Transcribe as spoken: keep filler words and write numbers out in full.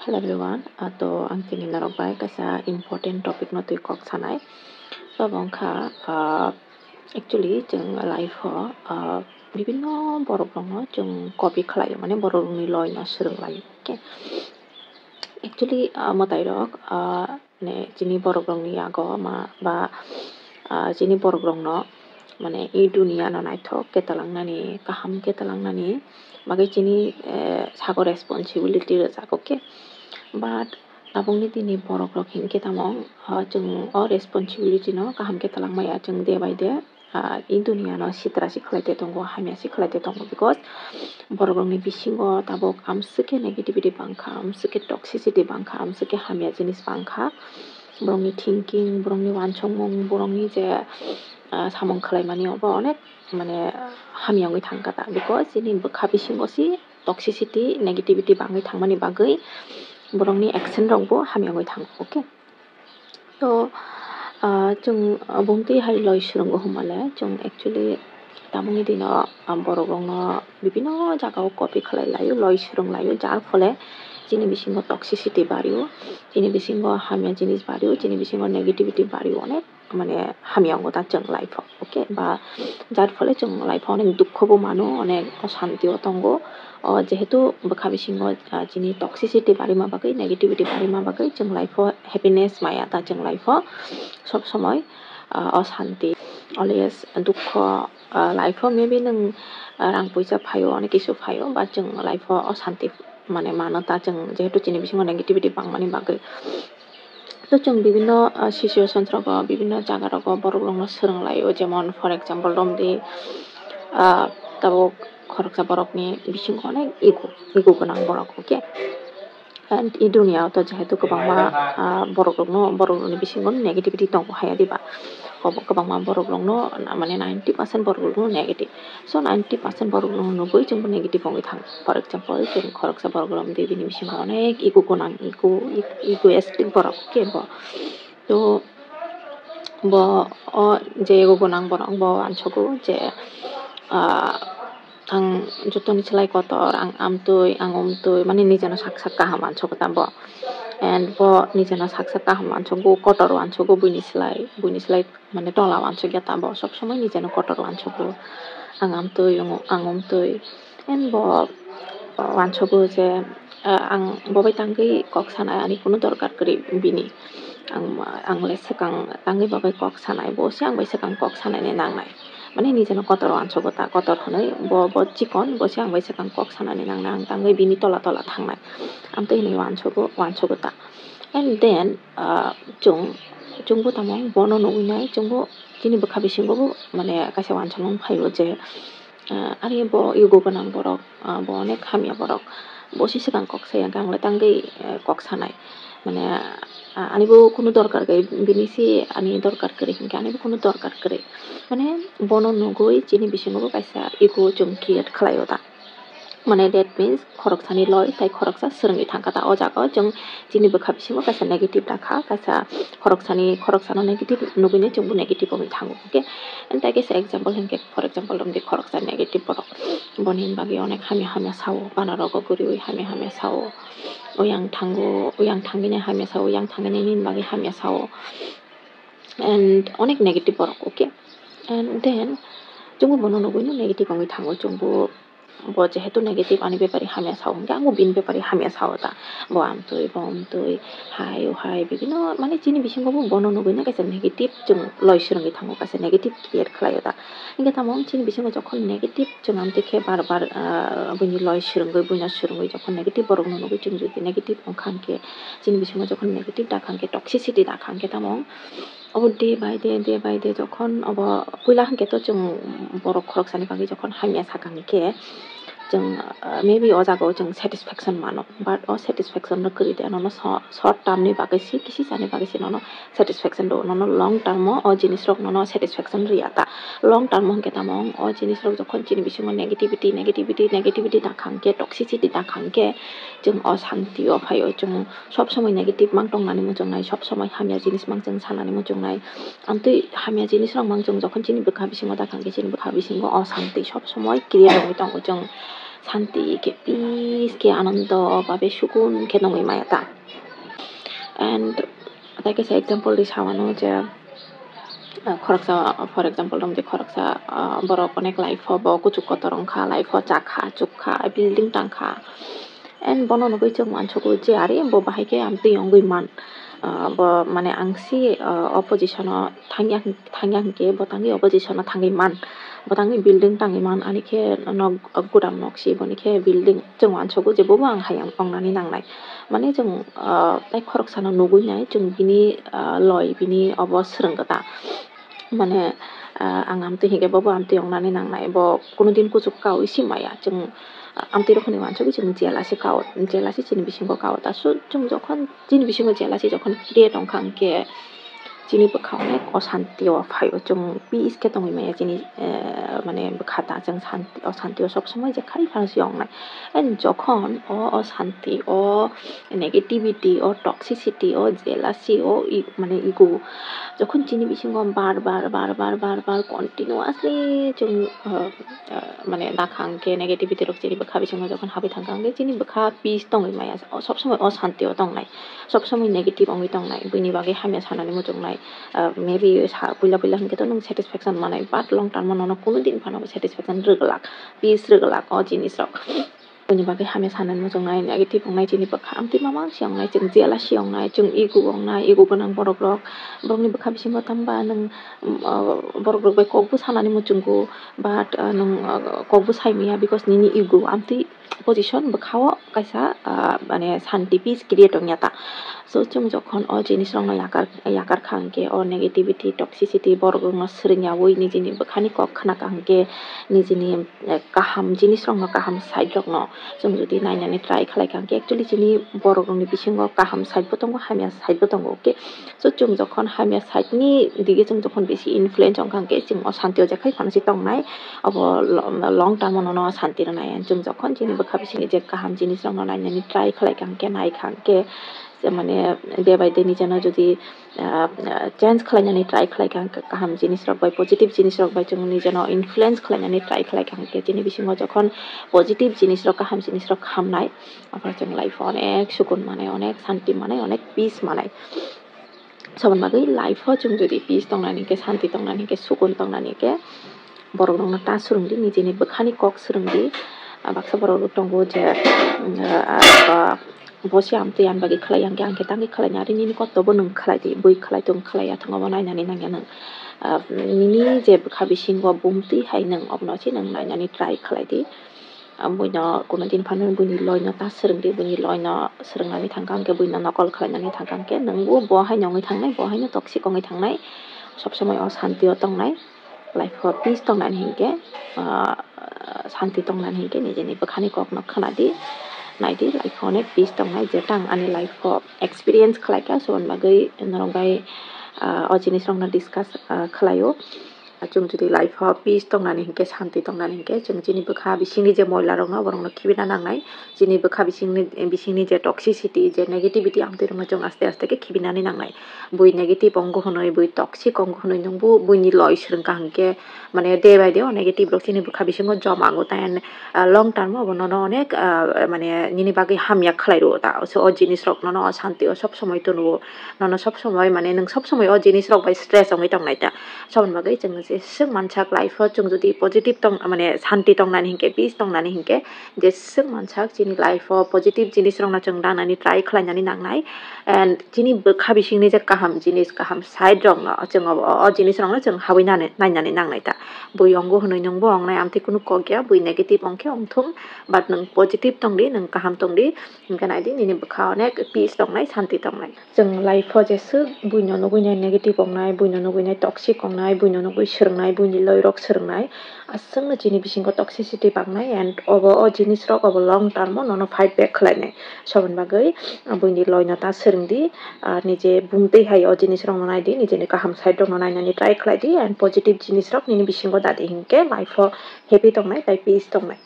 Hello everyone, ah, to ang tini norok bai kaisa important topic no twi kok sanai. To bo wngkha, ah, actually chwng life o, ah, bibinno borok rokno chwng copy khlaio, mane borok rokni loi no swrwng laio, okay? Actually, ah, mwtai rok, ah, ne chini borok rokni yago ma ba, ah, chini borok rokno mane i duniya no naithok khe talangnani, kaham khe talangnani bagwi chini, eh, sago responsibility rwjak, okay? But tabukni tini borok rok hinkhe tamo, ah, chwng o responsibility no kaham khe talangmaya chwng day by day, ah, i duniya no sitra si khlai de tongo, hamya si khlai de tongo, because borok rokni bisingo tabuk amswk khe negativity bangkha, amswk khe toxicity bangkha, amswk khe hamya jinis bangkha. Borokni thinking, borokni wansukmung, borokni je, ah, samung khlaimani obo onek mane hamya wngwi thangkha ta, because chini bwkha bisingo si toxicity, negativity bangwi thangmani bagwi borokni action rokbo hamya wngwi thango, okay? To, ah, chwng, ah, bumtwi hai loi swrwngo hwnmale, chwng actually tabukni dino, ah, borok rokno bibinno jagao copy khlai laio, loi swrwng laio, jar phole chini bisingo toxicity bario, chini bisingo hamya jinis bario, chini bisingo negativity bario, onek mane hamya wngo ta chwng life o, okay? Ba jar phole chwng life o onek dukho bo mano, onek oshanti o tongo. O jehetu bwkha bisingo, ah, chini toxicity barima bagwi, negativity barima bagwi chwng life o happiness maya ta chwng life o sob somoi, ah, oshanti, always dukho, ah, life o maybe nwng, ah, rang puisa phaio, onek kisu phaio, but chwng life o oshanti mane mano ta chwng jehetu chini bisingo negativity bangmani bagwi. To chwng bibinno, ah, situations rogo, bibinno jaga rogo borok rokno swrwng laio, jemon for example romdi, ah, tabuk khoroksa borokni bisingo onek ego, ego gwnang borok, okay? And i duniya o to jehetu kwbangma, ah, borok rokno, borok rokni bisingo negativity tongo haya diba? Kwb-, kwbangma borok rokno, na-, mane ninety percent borok rokno negative. So ninety percent borok rokno nugwi chwngbo negative wngwi thango. For example, chwng khoroksa borok romdi bini bisingo onek ego gwnang, ego, e-, egoistic borok khe bo. To bo o je ego gwnang borok bo uansugo je, ah, ang jotoni slai kotor, ang amtwi, ang umtwi, mane nijeno sak sak kaham uansugo ta bo. And bo nijeno sak sak kaham uansugo, kotor uansugo buini slai, buini slai mane tola uansukya ta bo, sob somoi nijeno kotor uansugo. Ang amtwi, ang umtwi. And bo uansugo je, ah, ang bo bai tangwi kok sanai, ani kunu dorkar kwrwi bini. Ang, ang le swkang tangwi bo bai kok sanai, bo se ang bai swkang kok sanaini nangnai. Mane nijeno kotor uansugo ta, kotor hwnwi bo, bo chikon, bo se ang bai swkang kok sanaini nangnai, ang tangwi bini tola tola thangnai. Amtwi hinwi uansugo, uansugo ta. And then, ah, chwng, chwngbo tamo bono nugwi nai, chwngbo chini bwkha bisingo bo mane kaisa uansukmung phaio je, ah, ani bo ego gwnang borok, ah, bo onek hamya borok, bo se swkang kok saya, ang le tangwi, eh, kok sanai, mane, ah, ani bo kunu dorkar gwi, bini se ani dorkar kwrwi hinkhe ani bo kunu dorkar kwrwi, mane bono nugwi chini bisingo bo kaisa ego chwng create khlaio ta. Mane that means khoroksani loi tai khoroksa swrwngwi thangkha ta. O jaga o chwng chini bwkha bisingo kaisa negative dakha, kaisa khoroksani, khoroksano negative nugwini chwngbo negative wngwi thango, okay? And tai kaisa example hinkhe, for example, romdi khoroksa negative borok, boni bagwi onek hamya hamya sao, bana rogo guriwi hamya hamya sao, oyang thango, oyang thangwini hamya sao, oyang thangwini nini bagwi hamya sao, and onek negative borok, okay? And then chwngbo bono nugwino negative wngwi thango, chwngbo bo jehetu negative ani bepari hamya sao hinkhe, angbo bini bepari hamya sao ta. Bo amtwi, bo amtwi, hai, o hai, bibinno, mane chini bisingo bo bono nugwino kaisa negative chwng loi swrwngwi thango, kaisa negative create khlaio ta. Hinkhe tamo chini bisingo jokhon negative chwng amtwi khe bar bar, ah, buini loi swrwngwi, buino swrwngwi jokhon negative borokno nugwi chwng jodi negative wngkha hinkhe, chini bisingo jokhon negative dakha hinkhe, toxicity dakha hinkhe tamo Obo day by day, day by day jokhon obo puila hinkhe to chwng borok khoroksani bagwi jokhon hamya sakha hinkhe chwng, ah, maybe o jaga o chwng satisfaction mano, but o satisfaction no kwrwi de, nono so-, short term ni bagwi se, kisi sani bagwi se nono satisfaction rw, nono long term o o jinis rok nono satisfaction rwya ta. Long term o hinkhe tamo o jinis rok jokhon chini bisingo negativity, negativity, negativity dakha hinkhe, toxicity dakha hinkhe chwng o shanti o phaio, chwng sob somoi negative mang tongnani muchungnai, sob somoi hamya jinis mang chwng sanani muchungnai. Amtwi hamya jinis rok mang chwng jokhon chini bwkha bisingo dakha hinkhe chini bwkha bisingo o shanti sob somoi create wngwi tongo chwng. santi khe, peace khe, anando babe sukun khe nongwi maya ta. And tei kaisa example ri samano je, ah, khoroksa, for example, tong je khoroksa, ah, borok onek life o bo kuchuk kotor wngkha, life o chakha, chukha, building tangkha. And bono nugwi chwng uansukgo je are bo bahai khe amtwi wngwi man. Ah, bo mane ang si, ah, opposition o thangya, thangya hinkhe bo tangwi opposition o thangwi man, bo tangwi building tangwi man, ani khe nok, gudam nok si, boni khe building chwng uansukgo je bobo ang hai wngnani nangnai. Mane chwng, ah, tei khoroksano nugwi nai chwng bini, ah, loi bini obo swrwng kwta. Mane, ah, ang amtwi hinkhe bobo amtwi wngnani nangnai, bo kuno din kuchuk kaui si maya. Chwng, ah, amtwi rokni uansugwi chwng jealous se kao, jealous se chini bisingo kao. Ta so chwng jokhon chini bisingo jealous se jokhon create wngkha hinkhe chini bwkha onek osanti o phaio, chwng peace khe tongwi maya chini, eh, mane bwkha ta chwng santi, osanti o sob somoi je khai phano se wngnai. And jokhon o osanti, o negativity, o toxicity, o jealousy, o i-, mane ego, jokhon chini bisingo bar bar, bar bar, bar bar continuously chwng, uh, uh, mane nakhang khe negativity rok chini bwkha bisingo jokhon habwi thangkha, hwnkhe chini bwkha peace tongwi maya, o sob somoi o santi o tongnai, sob somoi negative wngwi tongnai, buini bagwi hamya sanani muchungnai. Uh, maybe sa puila puila hwnkhe to nwng satisfaction manai, but long term o nono kuno din phano satisfaction rwgwlak, peace rwgwlak o jinis rok. Buini bagwi hamya sanani muchungnai, negative wngnai chini bwkha, amtwi mama si wngnai, chwng jealousy wngnai, chwng ego wngnai, ego gwnang borok rok, borokni bwkha bisingo tamba nwng, um, uh, borok rok bai kokbo sanani muchungo, but, uh, nwng, uh, kokbo sai maya because nini ego amtwi position bwkha o kaisa, ah, mane santi peace create wngya ta. So chwng jokhon o jinis rokno yakar, yakar kha hwnkhe o negativity, toxicity borok rokno swrwngyaui nijini bwkhani kok khna kha hwnkhe nijini, eh, kaham jinis rokno kaham side rokno chwng jodi nainani try khlai kha hwnkhe actually chini borok rokni bisingo kaham side bo tongo, hamya side bo tongo, okay? So chwng jokhon hamya side ni dige chwng jokhon bisi influence wngkha hwnkhe chwng o santi o jekhai phano se tongnai, abo lo-, long term o nono santi rwnai. Chwng jokhon chini bwkha bisingni je kaham jinis rokno nainani try khlai kha hwnkhe, nai kha hwnkhe, je mane day by day nijeno jodi, ah, ah, change khlainani try khlai kha hwnkhe, kaham jinis rok bai, positive jinis rok bai chwng nijeno influence khlainani try khlai kha hwnkhe, chini bisingo jokhon positive jinis rok, kaham jinis rok hamnai, aphar chwng life o onek sukun manai, onek santi manai, onek peace manai. Soboni bagwi life o chwng jodi peace tongnani hinkhe, santi tongnani hinkhe, sukun tongnani hinkhe, borok rokno ta swrwngdi, nijini bwkhani kok swrwngdi. Ah, baksa borok rok tongo je, mm, ah, ah, bo se amtwi ani bagwi khlai, ang khe, ang khe tangwi khlainai, ari nini kok tobo nwng khlai di, bui khlai tong khlai ya thung, obo nainani nangya nwng. Ah, nini je bwkha bisingo bumtwi hai nwng, obono se nwng nainani try khlai di. Ah, buino kuno din phano buini loino ta swrwngdi, buini loino swrwngnani thangkha hwnkhe, buino nokol khlainani thangkha hwnkhe, nwngbo bo haino wngwi thangnai, bo haino toxic wngwi thangnai, sob somoi o santi o tongnai, life o peace tongnani hinkhe, ah, santi tongnani hinkhe nijini bwkhani kokno khwnadi, naidi, life o onek peace tongnai, jeta ang ani life o experience khlaikha, soboni bagwi norok bai, ah, o jinis rokno discuss, ah, khlaio. Chwng jodi life o peace tongnani hinkhe, santi tongnani hinkhe, chwng chini bwkha bisingni je moila rokno, borokno khibina nangnai. Chini bwkha bisingni, bisingni je toxicity, je negativity, amtwi rokno chwng aste aste khe khibinani nangnai. Bui negative ongkho hwnwi, bui toxic ongkho hwnwi nwngbo buini loi swrwngkha hinkhe, mane day by day o negative rok chini bwkha bisingo joma wngo, tai, ah, long term o bo nono onek, ah, mane nini bagwi hamya khlai rwo ta. So o jinis rok nono o santi o sob somoi tono, nono sob somoi, mane nwng sob somoi o jinis rok bai stress wngwi tongnai ta. Soboni bagwi chwng jeswk mansak life o chwng jodi positive tong, mane santi tongnani hinkhe, peace tongnani hinkhe, jeswk mansak chini life o positive jinis rokno chwng danani try khlainani nangnai. And chini bwkha bisingni je kaham jinis, kaham side rokno chwng o, o jinis rokno chwng habwi nani, nainani nangnai ta. Bui wngo hwnwi nwngbo wngnai, amtwi kunu kok ya, bui negative wngkhe wngthung, but nwng positive tongdi, nwng kaham tongdi, hinkhe naidi nini bwkha onek peace tongnai, santi tongnai. Chwng life o jeswk buino nugwi nai negative wngnai, buino nugwi nai toxic wngnai, buino nugwi swrwngnai, buini loirok swrwngnai, aswkno chini bisingo toxicity baknai, and obo o jinis rok obo long term o nono fight back khlainai. Soboni bagwi buini loino ta swrwngdi, ah, nije bumtwi hai o jinis rokno naidi, nijeni kaham side rokno nainani try khlaidi, and positive jinis rok nini bisingo dadi, hinkhe life o happy tongnai, tai peace tongnai.